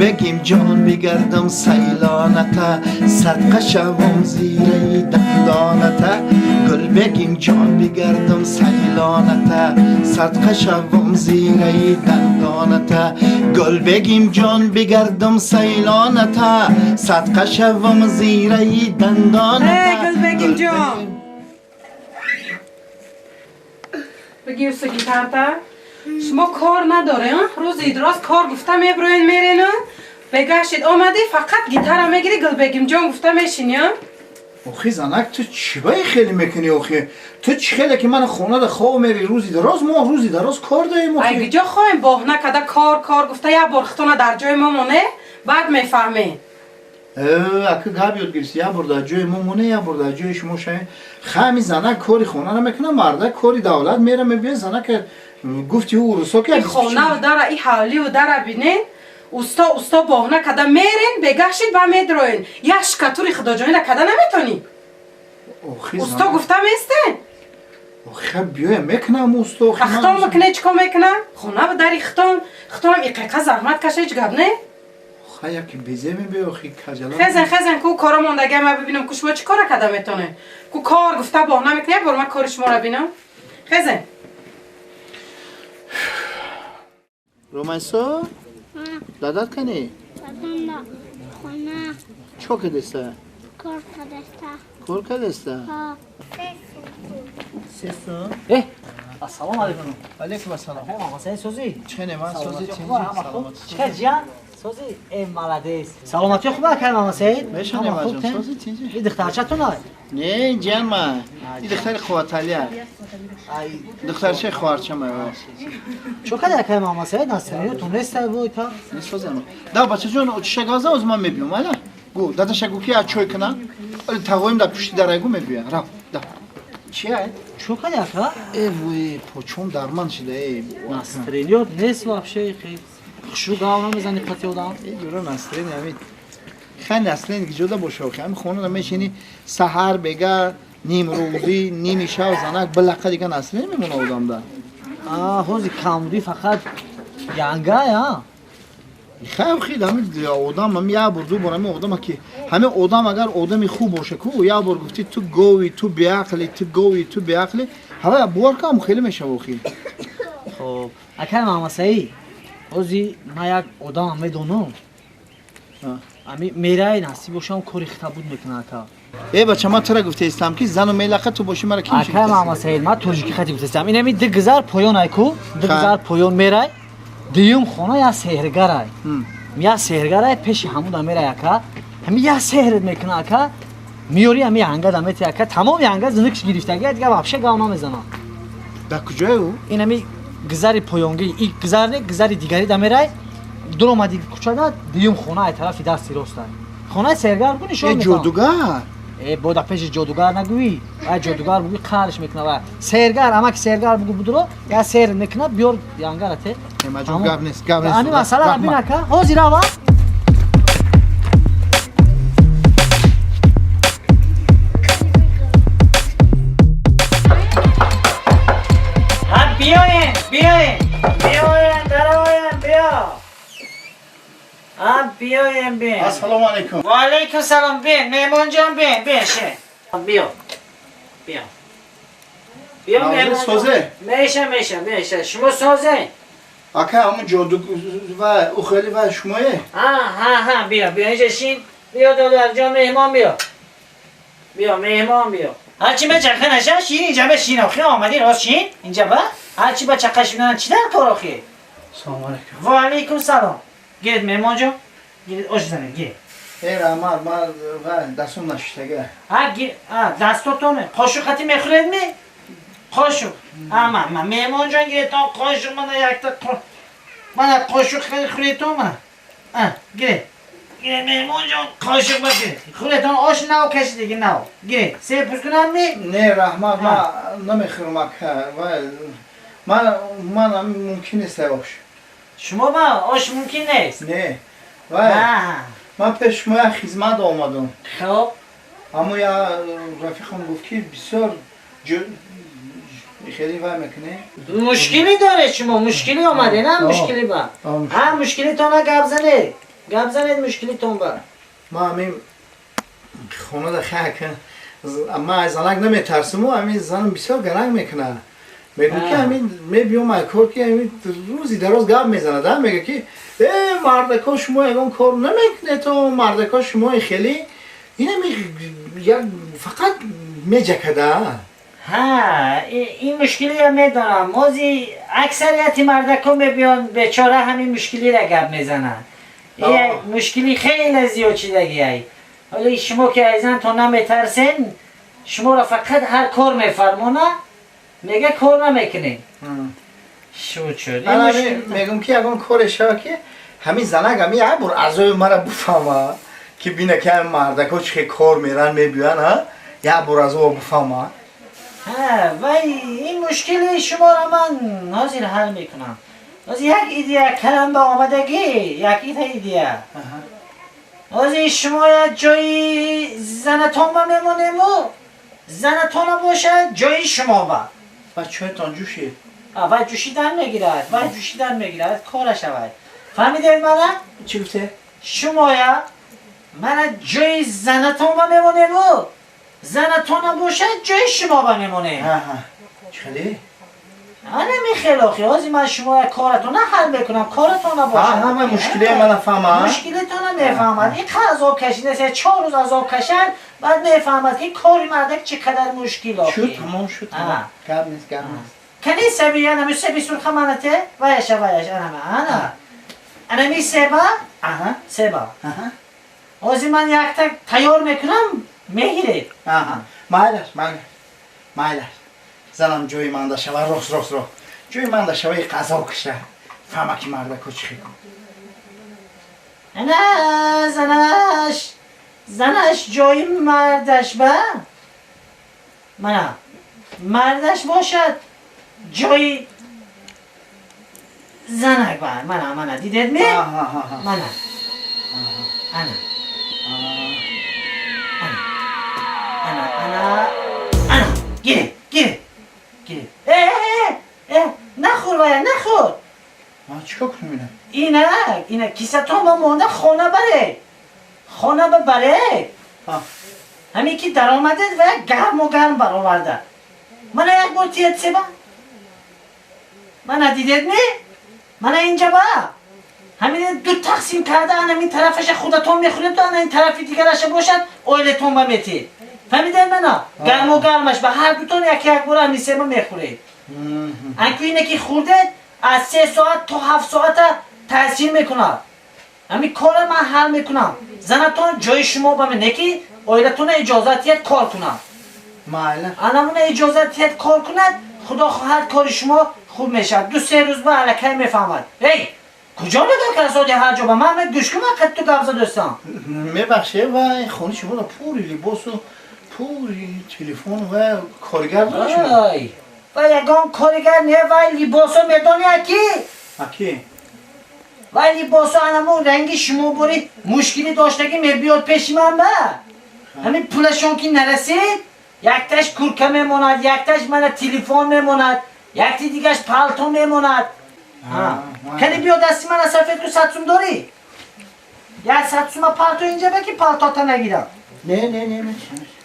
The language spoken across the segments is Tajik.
Гулбегим ҷон бигардам сайлоната, садқа шавам зираи дандоната. Гулбегим ҷон бигардам сайлоната, садқа шавам зираи дандоната. Гулбегим ҷон бигардам сайлоната, садқа шавам зираи дандоната. Эй, Гулбегим ҷон! Бигир гитарта. Шумо кор надорем, рӯзи дроз кор гуфта меброен мерену бегашид омадӣ фақат гитара мегири Гулбегим ҷон гуфта мешини, а? Охи занак, ту чӣ баи хеле мекунӣ охи? Ту чӣ хеле ки ман хонада хоб мери рӯзи дароз, мо рӯзи дароз кор даем Ай охи. Гиҷо хоҳем боҳна када кор кор гуфта як бор хитона дар ҷои мо моне, баъд мефаҳмем. Ака гап ёд гирифти, як бор дар ҷои мо моне, як бор дар ҷои шумо шавем. Хами занак кори хона намекунам, марда кори давлат мера мебия, занак гуфти ӯ урусо ки И хонаву дара, и ҳавливу дара бинен, усто усто боҳна када мерен, бегашид ба медроен. Як шикатури худоҷонира када наметонӣ? Охи Усто гуфта местен? Охи биёя мекунам усто охи. Хитон мекуне, чӣ кор мекуна? Хонаву дари хитон, хитонам иқиқа заҳмат каша, ҳеҷ гап не? Ха яки безе мебиё охи кажала. Хезен, хезен, ку кора мондагия ма бибинам, ку шумо чӣ кора када метоне? Ку кор гуфта боҳна мекуне, як бор ма кори шуморо бинам. Хезен. Ромайсо? Дадат кани? Хона. Чо кадеста? Кор кадаста. Кор кадеста? Ҳа. Сесу? Э, ассалому алайкум. Алейкум ассалом. Мағозаи созӣ? Чӣ ман сози Саломатӣ тинҷи хуб, ҳама хуб? саломатӣ. Чӣ хел ҷиян? Созӣ? Э, молодец. Саломатӣ хуб акай Мамасаид? Мешане Ҳама хуб маҷон, тен? сози тинҷи. И духтарчатон ай? Не, ҷиян ма. И духтари Қувваталия. Ай, Духтарчаи хоҳарчама. чо кади акай Мамасаид? Настроениятон нестай вой та? Не созам. Да бачаҷон, чиша газа оз ман мебиём, ала? Гу, дадаша гу ки чой кунам. Оли тағоим дар пушти дарай гу мебиём. Раф, да. Чи ай? Чо кади ака? Э, вой, почом дарман шида, э. Настроеният нест вообще хел. Хушрӯ гав намезани қати одам. Э, ҷура настроение ҳамин. Хай настроение ки ҷода боша охи. Ҳамин хонада мешини саҳар бега нимрӯзӣ, ними шав занак билақа дига настроение мемона одамда. А, ҳози камбудӣ фақат янгай, а? Хай охи, ҳамин одам ҳамин як бор ду бор ҳамин одама ки ҳамин одам агар одами хуб боша ку як бор гуфти ту гови, ту беақли, ту гови, ту беақли, ҳава бовар кам хеле мешава охи. Хоб, акай Мамасаид, ҳози ман як одамам медонам. Ами мерай насиб бошам кори хита буд мекунад ака. Э бача, ман тура гуфтаистам ки зану мелақа ту боши мара ким Акай Мамасаид, ман тоҷикӣ хати гуфтаистам. Ин ами ду гузар поён ай ку, ду гузар поён мерай, дуюм хона як сеҳргарай. Як сеҳргарай пеши ҳамуда мерай ака. Ҳами як сеҳрат мекунад ака. Миёри ҳами янга дамети ака. Тамоми янга зинукш гирифтаги, дига вообще гав намезанад. Дар куҷое ӯ? Ин ҳами гузари поёнгӣ, и гузар не, гузари дигари да мерай, дуромади кӯчада дуюм хона ай тарафи дасти ростай. Хонаи сеҳргар бу нишон Э, метавон. ҷодугар? Э, бода пеши ҷодугар нагӯӣ. Вай ҷодугар бугӯй қарш мекунад вай. Сеҳргар, амаки сеҳргар бугӯ будуро, я сеҳр мекунад, биёр янгара те. Э, маҷон, гап нест, гап нест. Ами масъала Раҳмат. бин ака, ҳозир ава. ҳа биёен, биёен, биёен, дароен, биё. Ҳа биёен, биёен. Ассалому алайкум. Ва алайкум салом, биёен, меҳмонҷон, биёен, биёен, шин. Биё. Биё. Биё Мавзӯи меҳмонҷон. созе? Меша, меша, меша. Шумо созе? Ака, ҳамун ҷоду ва ӯ хеле ва шумое? Ҳа, ҳа, ҳа, биё, биё, инҷа шин. Биё додарҷон, меҳмон биё. Биё, меҳмон биё. Ҳарчи бачақа наша, шин инҷа бешин, охи омадӣ рост шин, инҷа ба. Ҳарчи бачақа шудан чӣ дар кор охи? Салому алайкум. Ва алайкум салом. Гиред меҳмонҷон. Гиред ош занед, гиред. Э, раҳмат, ман ва дастом нашиштага. Ҳа, ҳа, дастотоне. Қошуқ хати мехӯред ми? Қошуқ. Ҳа, ма, ма, меҳмонҷон гиретон қошуқ мана якта мана қошуқ хӯретон мана. А, гиред. Гиред меҳмонҷон қошуқ ба гиред. Хӯретон ош нав кашидиги нав. Гиред. Се пур кунам ми? Не, раҳмат, ман намехӯрам ака. Ва ман мумкин нест ош. Шумо ба ош мумкин нест? Не. Вай, ман пеш шумо як хизмат омадам. Хоб. Аммо я рафиқам гуфт ки бисёр хеле вай мекунӣ. Мушкилӣ доред шумо, мушкилӣ омаде, на мушкилӣ ба. Ҳа, мушкилитона гап занед. Гап занед мушкилитон ба. Ма ҳамин хонада хак ма аз занак наметарсиму ҳамин занам бисёр гаранг мекунад. Мегӯ ки ҳамин мебиём ай кор ки ҳамин рӯзи дароз гап мезанад, а мега ки э мардако шумо ягон кор намекунед, мардако шумо хеле инами як фақат меҷакада. Ҳа, ин мушкилиро медонам. Мози аксарияти мардако мебиён бечора ҳамин мушкилиро гап мезананд. Ин мушкили хеле зиёд шидагиай. Ҳоло шумо ки аз зантон наметарсен, шуморо фақат ҳар кор мефармона, мега кор намекунед. Шуд шуд. Мегум ки ягон коре шава ки ҳамин занак ҳамин як бор азоби мара буфаҳма, ки бина ки ҳамин мардако чӣ хел кор меран мебиёян, ҳа? Як бор азоба буфаҳма. Ҳа, вай ин мушкили шуморо ман ҳозир ҳал мекунам. Ҳозир як идея калам ба омадагӣ, як идея. Ҳозир шумо як ҷои занатон ба мемонему, занатона бошад ҷои шумо ба. Ва чоятон ҷӯшид? Вай ҷӯшидан мегирад, вай ҷӯшидан мегирад, кора шавад. Фаҳмидед мана? Чӣ гуфте? Шумоя мана ҷои занатон ба мемонему, занатона бошад ҷои шумо ба мемонем. Чӣ хеле? Ана михел охи, ҳозир ман шумоя коратона ҳал мекунам, коратона бошад. Ҳама мушкилие мана фаҳма? Мушкилитона мефаҳмад. Ин қа азоб кашида, 4 рӯз азоб кашад, баъд мефаҳмад ки кори мардак чӣ қадар мушкил охи. Шуд, тамом шуд, тамом. Гап нест, гап нест. Кани себи, ана ми себи сурха манате, ваяша, ваяш, ана, ана. Ана ми себа, себа. Ҳозир ман якта тайёр мекунам, мегиред. Майлаш, майлаш, майлаш. Занам ҷои манда шава, рост, рост, рост. Ҷои манда шава, и қазо киша. Фаҳма ки мардако чӣ хел. Ана занаш, занаш ҷои мардаш ба? Мана, мардаш бошад ҷои занак ба. Мана, мана, дидед ме? Мана. Ана. Ана. Ана, ана, ана. Гире, гире. Гире. Э, нахӯр вая, нахӯр. Ман чӣ кор кунам ина? Инак, инак кисатон ба монда хона баред. Хона ба баред. Ҳамин ки даромадед ва гарму гарм бароварда. Мана як бор тият себа. Мана дидед ме? Мана инҷа ба. Ҳамин ду тақсим карда, ана ин тарафаша худатон мехӯред, ана ин тарафи дигараша бошад, оилатон ба метиҳед. Фаҳмидед мана? Гарму гармаш ба ҳар дутон як як бор ҳамин себа мехӯред. Анку ине ки хӯрдед, аз 3 соат то 7 соата таъсир мекунад. Ҳамин корро ман ҳал мекунам. Занатон ҷои шумо ба не ки оилатона иҷозат диҳед кор кунад. Майла. Анамуна иҷозат диҳед кор кунад, худо хоҳад кори шумо хуб мешавад. 2-3 рӯз ба аллакай мефаҳмад. Эй, куҷо нигоҳ кард ҳар ҷо ба ман гӯш кун, ман қад ту гап задостам. Мебахшед, вай хони шуморо пури либосу пури телефон ва коригар дорад шумо? Ва ягон коригар не, вай либосо медони аки? Аки? Вай либосо анаму ранги шумо бори мушкили доштагӣ мебиёд пеши ман ба. Ҳамин пулашон ки нарасид, якташ курка мемонад, якташ мана телефон мемонад, якти дигаш палто мемонад. Кани биё дасти мана сафед ку, 100 сум дорӣ? Як 100 сума палто инҷа ба ки палтота нагирам. Не, не, не,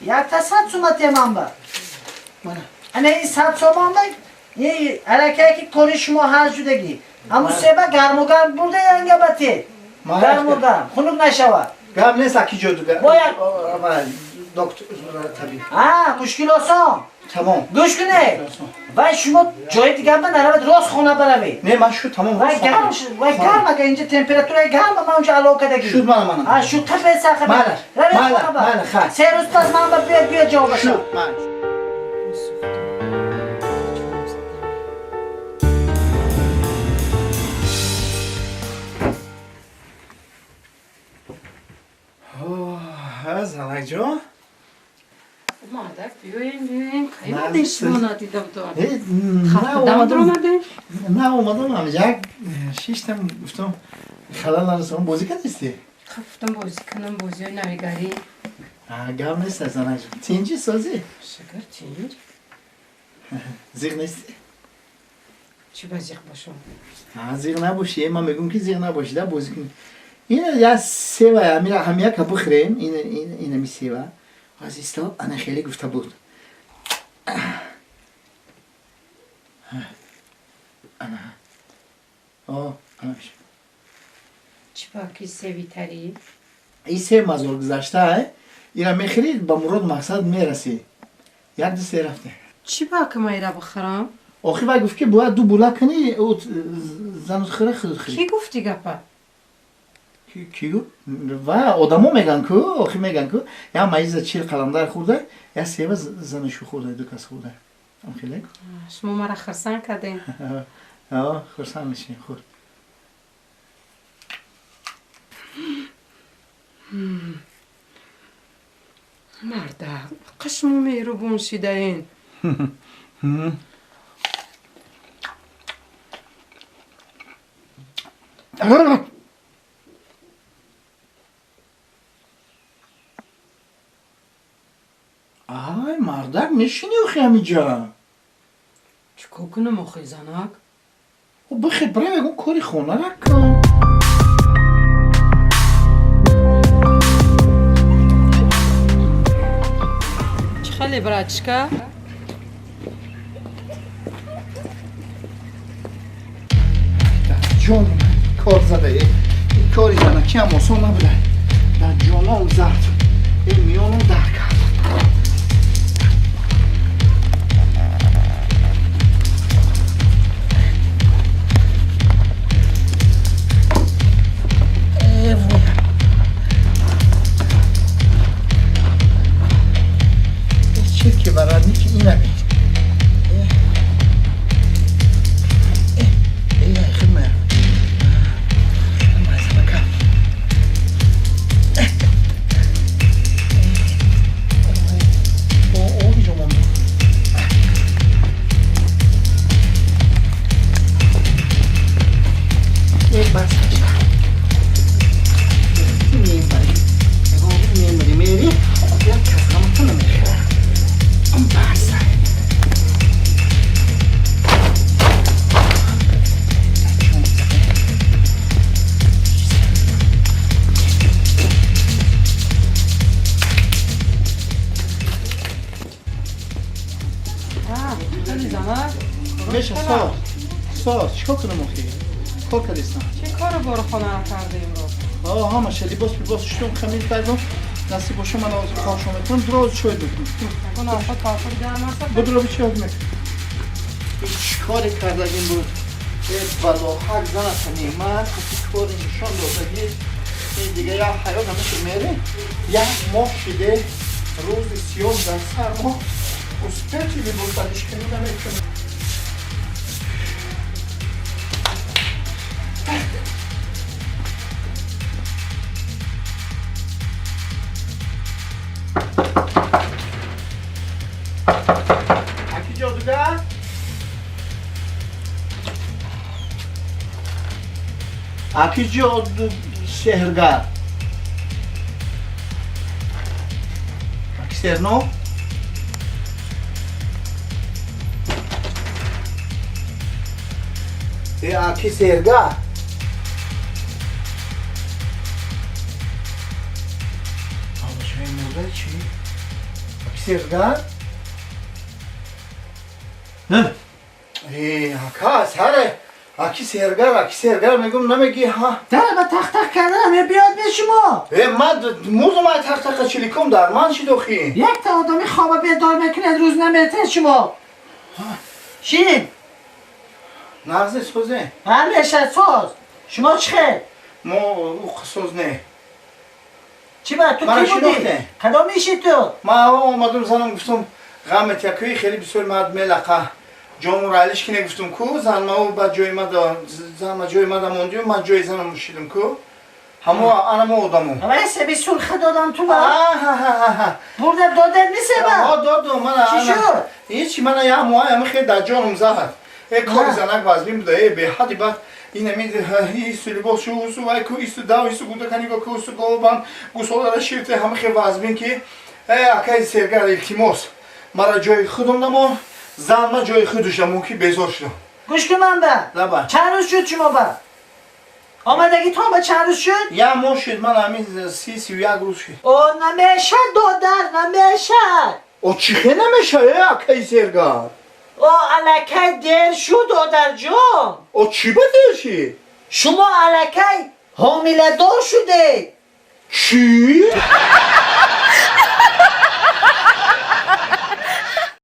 якта 100 сума темам ба. Мана. Ана ин 100 сомон ба, аллакай ки кори шумо ҳал шудагӣ. Ҳамун себа гарму гарм бурда янга ба те. Гарму гарм, хунук нашавад. Гап нест, аки ҷодугар. Бояд доктор табиб. Ҳа, мушкил осон. Тамом. Гӯш кунед. Вай шумо ҷои дигар ба наравед, рост хона баравед. Не, ман шуд, тамом. Вай гарм шуд, вай гарм, агар инҷа температураи гарм, ман онҷа алов кардагӣ. Шуд, мана, мана. Ҳа, шуд, қафе сахабе. Майлаш, Равед хона ба. майла, хай. 3 рӯз пас ман ба биёд, биёд ҷавобаша. Шуд, майла. Занакҷон. Мардак, биёем, биёем. Кай омадем шумо надидам то. На омадем. На омадам, як шиштам, гуфтам халал нарасонам, бозӣ кардисти? Гуфтам бозӣ кунам, бозиҳои навигарӣ. Гап нест, занакҷон. Тинҷи созӣ? Шукр, тинҷ. Зиқ нести? Чӣ ба зиқ бошам? Зиқ набошӣ, ман мегӯм ки зиқ набошӣ, да бозӣ кунӣ. Ин я сева амира ҳамяка бихӯрем, ин ами сева. Аз исто ана хеле гуфта буд. Ана. О, ана меша. Чӣ ба ки севитарӣ? Ин се мазор гузашта, ира мехӯрӣ, ба мурод мақсад мерасӣ. Як ду се рафте. Чӣ ба ки ма ира бихӯрам? Охи вай гуфт ки бояд ду була кунӣ, занут хӯра, худут хӯрӣ. Кӣ гуфти гапа? Кӣ гуфт? Ва одамо меган ку, охи меган ку, я маиза чил қаландар хӯрда, я сева занашу хӯрда, ду кас хӯрда. Хеле? Шумо мара хурсанд кардем. Хурсанд мешавем, хӯр. Мардак, қашмо меҳрубон шидаен. Ай, мардак, мешинӣ охи ҳамиҷа? Чӣ кор кунам охи, занак? Бихе, бирем ягон кори хонара кун. Чӣ хеле, братишка? Ҷон кор зада, ин кори занакиам осон набуда. Дар ҷоном зад, ин миёнам дар кард. Чирки барадники инами. Меша, соз соз, чикор кунам охи? Кор кардистам. Чӣ кору бору хонара карда имрӯз? Ҳамаша либос либос шуштум, хамир кардам. Насиб боша, ман ҳозир хошо мекунам, дуроз чой мекунам. Будро чой мекунам. Чӣ коре кардагим буд? Э балоҳак заната неъмат, кори нишон додагӣ. Ин дига як ҳаёт ҳамаша мере. Як моҳ шиде, рӯзи сиёҳ дар сар мо успети либос алиш кунӣ наметунем. Аки ҷодугар? Аки ҷоду сеҳргар? Аки сеҳрно? Э, аки сеҳргар? Абашаи мурда чӣ? Аки сеҳргар? Э, ака, саре, аки сеҳргар, аки сеҳргар мегум, намегӣ, ҳа? Дар ба тахтах карданам биёд ме шумо. Э, ман мурдум ай тахтаха чиликом дар ман шид охи. Якта одами хоба бедор мекунед, рӯз наметед шумо. Шин. Нағзе созе? Ҳамеша соз. Шумо чӣ хел? Мо соз не. Чӣ ба ту Мара кӣ будӣ? шинохте? Кадом иши ту? Ман омадум, занам гуфтум, ғамет якӯи хеле бисёр мад мелақа. Ҷому ралиш кине гуфтум ку, зан ма ба ҷои мада, зан ма ҷои мада мондию, ман ҷои занам шидум ку. Ҳамо ана мо одамо. Ҳамаи себи сурха додам ту ба? Аҳаҳаҳа. Бурда додед ми себа? Ҳо, додум, мана. Чӣ шуд? Ҳичи, мана як моҳ ами хел дар ҷоном зад. Э, кори занак вазмин буда, э, беҳади бад. Ин ами ису либос шу, усу вай ку, ису дав, ису гуда каниго ку, усу говбан, гусолара ширте, ҳама хел вазмин ки. Э, акаи сергар, илтимос. Мара ҷои худум намо, зан ма ҷои худуш намо, ки безор шудам. Гӯш кун ман ба. Лаба. Чанд рӯз шуд шумо ба? Омадагитон ба чанд рӯз шуд? Я моҳ шуд, ман ҳамин 30-31 рӯз шуд. О, намешад, додар, намешад. О, чӣ хе намеша, э, акаи сергар? О, аллакай дер шуд, додарҷон. О, чӣ ба дер шид? Шумо аллакай ҳомиладор шудед. Чӣ?